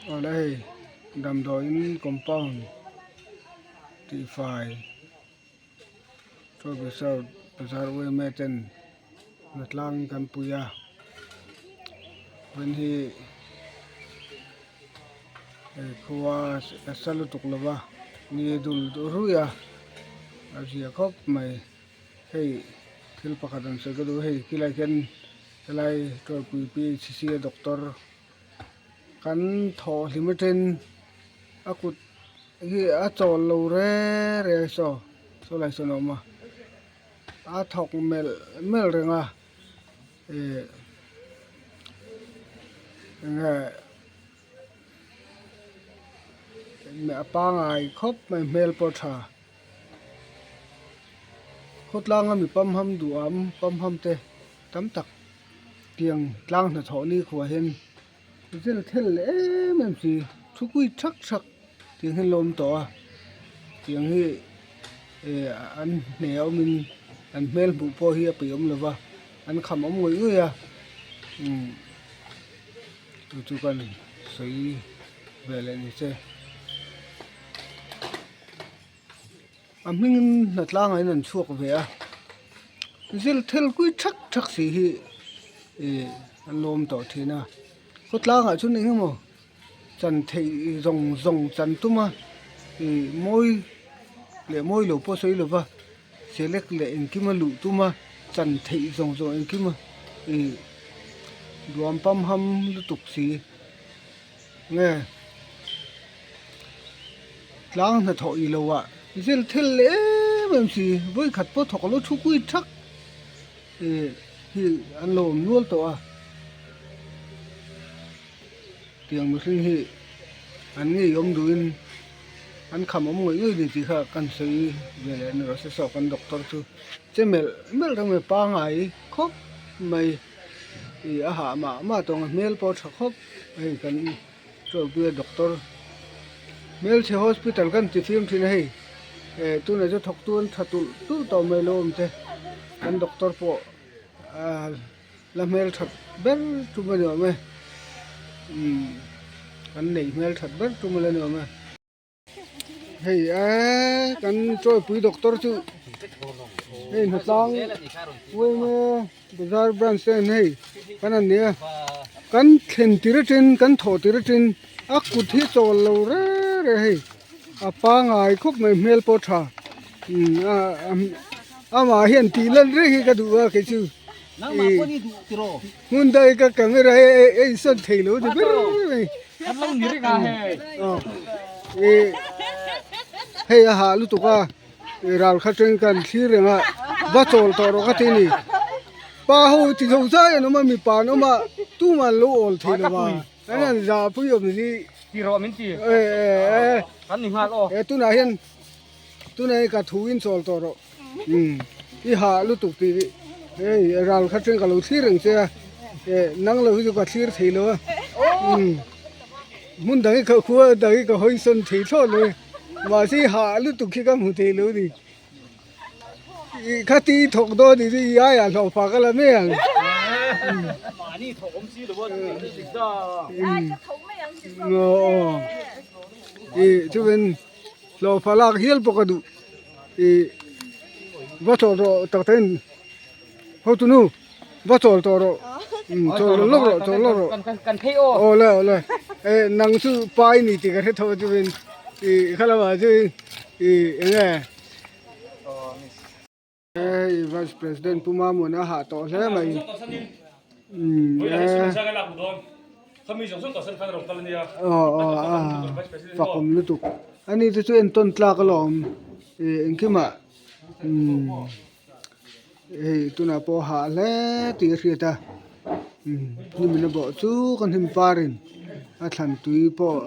Awle hei damdawiin compound tihfai bazar yma ten hnatlang kan pui a hmun hi hei khua a sa lutuk lo va ni a dul ruih a a zia khawp mai hei thil pakhat an sawi ka duh a hei khilai khian helai tawlpui PHC a doctor kan thawh hlim atangin a kut hi a chawl lo re re a saw saw lai sawn a awm a a thawk melh melh reng a ih enge a pangai khawp mai hmel pawh a tha khawtlang a mi pamham duham pamham te tam tak tiang tlang hnathawh ni khuah hian zel thel leh em em si thu kui thak thak tiang hian lo awm tawh a tiang hi eh an hne a awmin an hmel hmuh pawh hi a peih awm lo va an kham awm ngawih ngawih a umm chu chu kan sawi ve leh ni che. A hmingin hnatlang ah hian an chhuak ve a zil thil kui thak thak si hi ih an lawm tawh thin a khawtlang ah chuan eng emaw chan theih zawng zawng chan tum a ih mawi leh mawi lo pawh sawi lo va select leh engkim a luh tum a chan theih zawng zawng engkim a ih duam pam ham lutuk si. Nge tlang hnathawh i lo ah zil thil leh em em si vawi khat pawh thawk alo thu kui thak ih hi an lo awm nual tawh a tiang mihring hi an ngei awm duhin an kham awm ngawih ngawih ni tih kha kan sawi ve leh ni rawh se saw kan doctor chu che melh melh reng mai pangai khawp mai. Ih a hah mah mah tawng a hmel pawh a tha khawp hei kan tawlhpuia doctor hmelchhe hospital kan ti fim thin a hei eh tunah chuan thawktu an tha tulh tulh tawh mai lo awm te kan doctor pawh ah la hmel that ber tum a ni awm e umm kan neih hmel that ber tum a la ni awm e. Hei eee kan chawipui doctor chu hei hnatlang uaime bazar branch te an hei kan an nia kan thlen tir atangin kan thawh tir atangin a kut hi chawl lo reng reng hei a pangai khawp mai hmel pawh a tha umm amah hian tih lan reng hi ka duh a kei chu hmun dai ka camera hi a insawn thei lo ni ber mai hei a hah lutuk a ral kha teng kan thlir reng a va chawl tawh rawh ka ti a ni pa ho ti zo zai an awm a mipa an awm a tumah an lo awl thei lo va an han zah pui awm hi e tunah hian tunah hian ka thu in chawl tawh rawh. Umm i hah lutuk tih hi hei ral kha chen ka lo thlir reng che a eh nang lo hi chu ka thlir thei lo a umm hmun dang hi ka khua dang hi ka hawi sawn thei thlawt lo e mahse i hah lutuk hi ka hmu thei lo ni ih khati i thawk dawn tih chu i aiah hlawh fak a la mai ang umm aw ih chuan hlawh fa lak hial pawh ka duh. Ih va chawl rawh tak tak in hotu nu va chawl tawh rawh umm chawl lawk rawh chawl lawk rawh aw le aw le eh nang chu pa i ni tih ka hre tho a chuan ih khalamah chuan ih eng nge hei vice president pu Mamuna a hah tawh hle mai umm eh aw aw a fakawm lutuk ani te chu entawn tlak alawm ih engkimah umm hei tunah pawh a hah hle tih a hriat a umm hnim in a bawh chu ka hnim parin a thlan tui pawh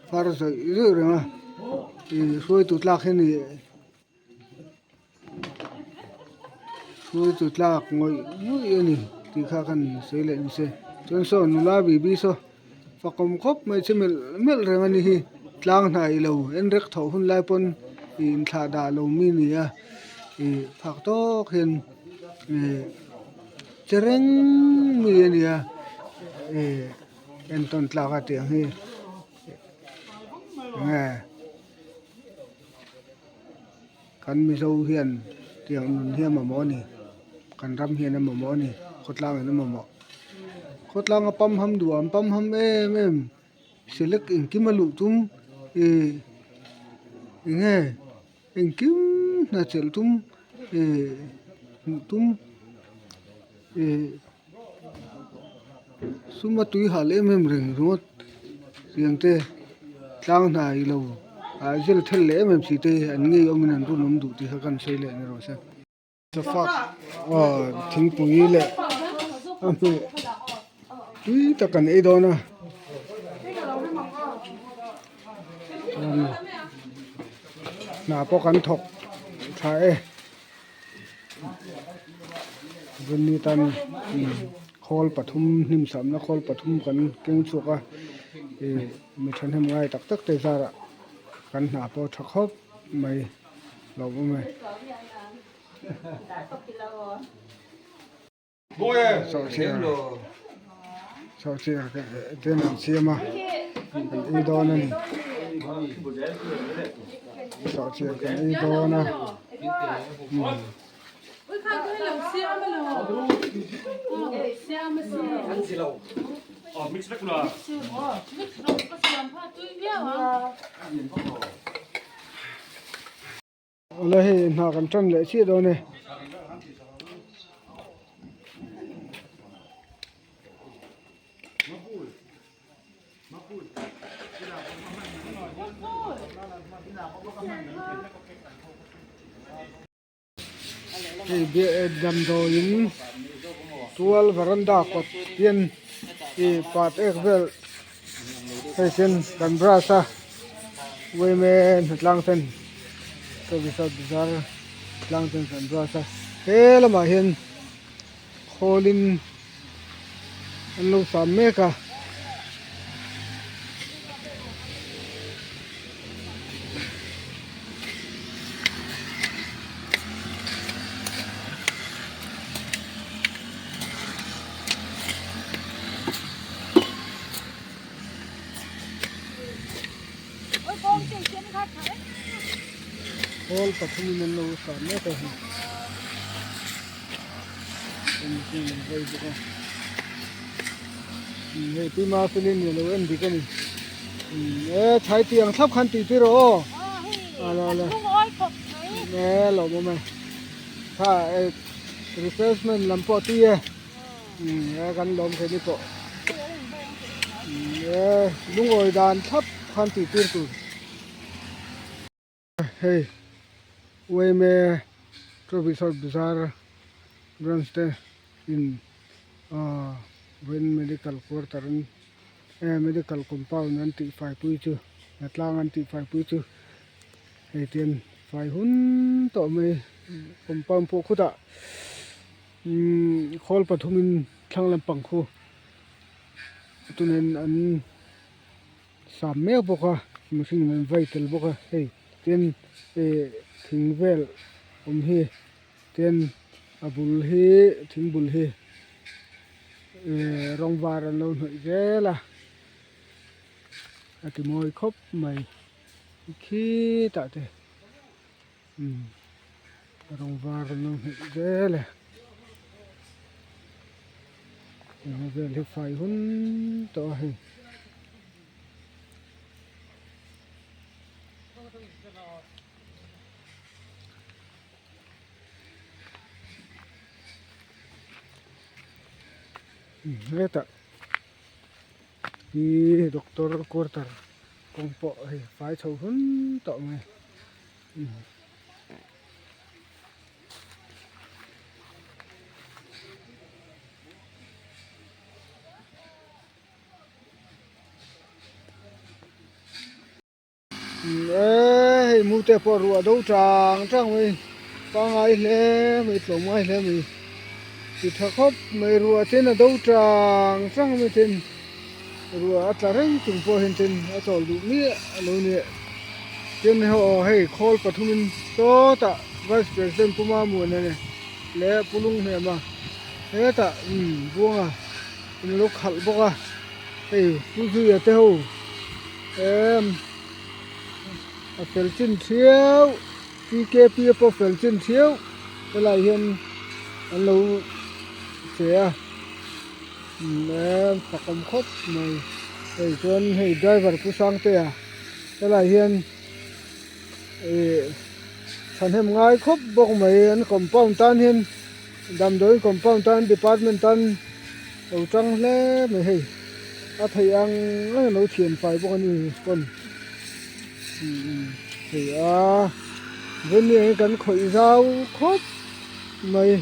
far zawih zawih reng a ih hruaitu tlak hi a ni. Hruai chu tlak ngawih ngawih a ni tih kha kan sawi leh ni se chuan saw nula bibi saw fakawm khawp mai che melh melh reng a ni hi tlang hnai ilo en rek thawh hun lai pawn ih inthlah dah lo mi ni a ih phak tawk hian ih che reng mi a ni a ih entawn tlak a tih ang hi. Enge kan Mizo hian tiang nun hi a mamawh a ni kan ram hian a mamawh a ni khawtlang in a mamawh khawtlang a pamham duh a an pamham em em select engkim a luh tum ih enge engkim hna chelh tum ih hmuh tum ih sum a tui hal em em reng ringawt tiang te tlang hna ilo ah zel thel leh em em si te an ngei awmin an run awm duh tih kha kan sawi leh ni rawh se. Chafak aw thingpui leh a hmeh tui tak kan ei dawn a chuan hna pawh kan thawk tha e. Vunni tan khawl pathum hnim samna khawl pathum kan keng chhuak a ih mi thahnem ngai tak tak te zarah kan hna pawh a tha khawp mai lo awm e. Sawhchiar ten an siam a kan ei dawn a ni sawhchiar kan ei dawn a Awle hei hna kan tan leh chiah dawn e. Hei damdawiin tual varanda kawt hian ih pat ek vel hei ten kan brush a uaime hnatlang ten service a bazar tlang ten kan brush a he lamah hian khawlin an lo sam mek a. Khawl pathumin an lo sah mek a hei hei tuma filin ni lo en dik a ni e chhai tih ang thlap khan tih tir rawh aw e lawmawm e kha refreshment lam pawh a tui e. E kan lawm thei ni pawh e lungawi dan thlap khan tih tir tur hei uaime Trovishawt Bazar branch te in ah vawiin medical quarter an e medical compound an tih fai pui chu hnatlang an tih fai pui chu hei tian fai hun tawh mai compound pawh khutah. Umm khawl pathumin thlang lampang khu tunin an sam mek bawk a mihring an vai tel bawk a hei tin ih thing vel awm hi tin a bul hi thing bul hi ih rawng var an lo hnawih zel a a ti mawi khawp mai khitah te. Umm rawng var an lo hmuh zel e eng vel hi fai hun tawh a hei. Hetah hi doctor quarter kawng pawh hei fai chho hun tawh mai. Hei mute pawh ruah do chang chang mai pangai hle mai tlawm ngai hle mai ti tha khawp mai ruah ten a do chang chang mai ten Ruah a tla reng chung pawh hian ten a chawl duh miah a lo ni. Tin hei aw hei khawl pathumin sawtah Vice President Pu Mamuana nen leh Pu Lunghnema hetah umm Buanga in lo khalh bawk a, hei Pu Zuia te ho emm. A fel chin thiau TKP a pawh fel chin thiau helaiah hian an lo che a umm fakawm khawp mai hei chuan hei driver pu Sangtea helaiah hian ih thahnem ngai khawp bawk mai an compound tan hian damdawiin compound tan department tan lo tang hle mai hei a theih ang ang a lo thian fai bawk a ni pawn hei a vawni ang hi kan khawih zau khawp mai.